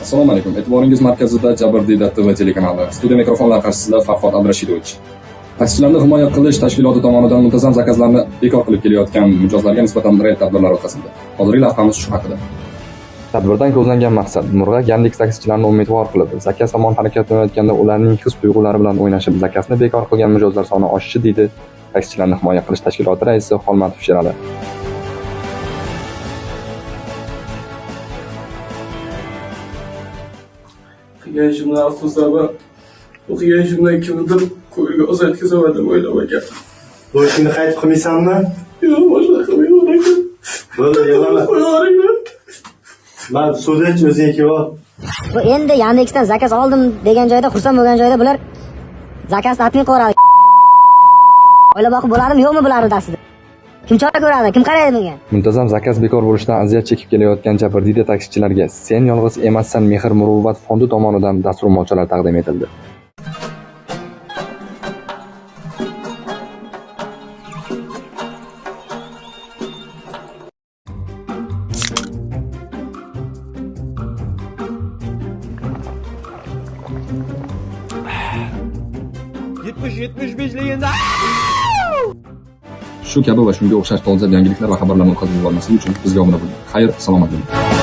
Assalomu alaykum. E'tiboringiz markazida Jabrdiyda TV telekanali. Studiya mikrofonlari qarshisida Farhod Abdrashidovich. Taksichilarni himoya qilish tashkiloti tomonidan muntazam zakazlarni bekor qilib kelayotgan mijozlarga nisbatan reyd tadbirlari o'tkazildi. Hozirgi lavhamiz shu haqida. Tadbirdan ko'zlangan maqsad murg'a Yandex taksichilarni umidvor qilib, zakaz tomon harakatlanayotganda ularning his-tuyg'ulari bilan o'ynashib, zakazni bekor qilgan mijozlar soni oshishi, deydi Taksichilarni himoya qilish tashkiloti raisi Xolmatov Sherali. Qilgan ishimdan afsusdaman. Bu qilgan ishimdan kimnidir ko'ngliga ozor yetkazaman deb o'ylamagan. Bu ishingni qaytib qilmaysanmi? Yo'q, boshqa qilmayman aka. Bo'ldi, yig'lama. Qo'yvoringlar. Man suvni ich, o'zing kelib ol. Bu endi Yandexdan zakaz oldim degan joyda, xursand bo'lgan joyda bular zakazni atmay qo'yadi. Oila boqib bo'ladimi, yo'qmi bularni dastida? Kim chora ko'radi, kim qaraydi bunga? Muntazam zakaz bekor bo'lishidan aziyat chekib kelayotgan jabrdiyda taksichilarga "Sen yolg'iz emassan" mehr-muruvvat fondi tomonidan dastro'molchalar taqdim etildi. Shu kabi va shunga o'xshash dolzarb yangiliklar va xabarlarni o'tkazib yubormaslik uchun bizga obuna bo'ling. Xayr, salomat bo'ling.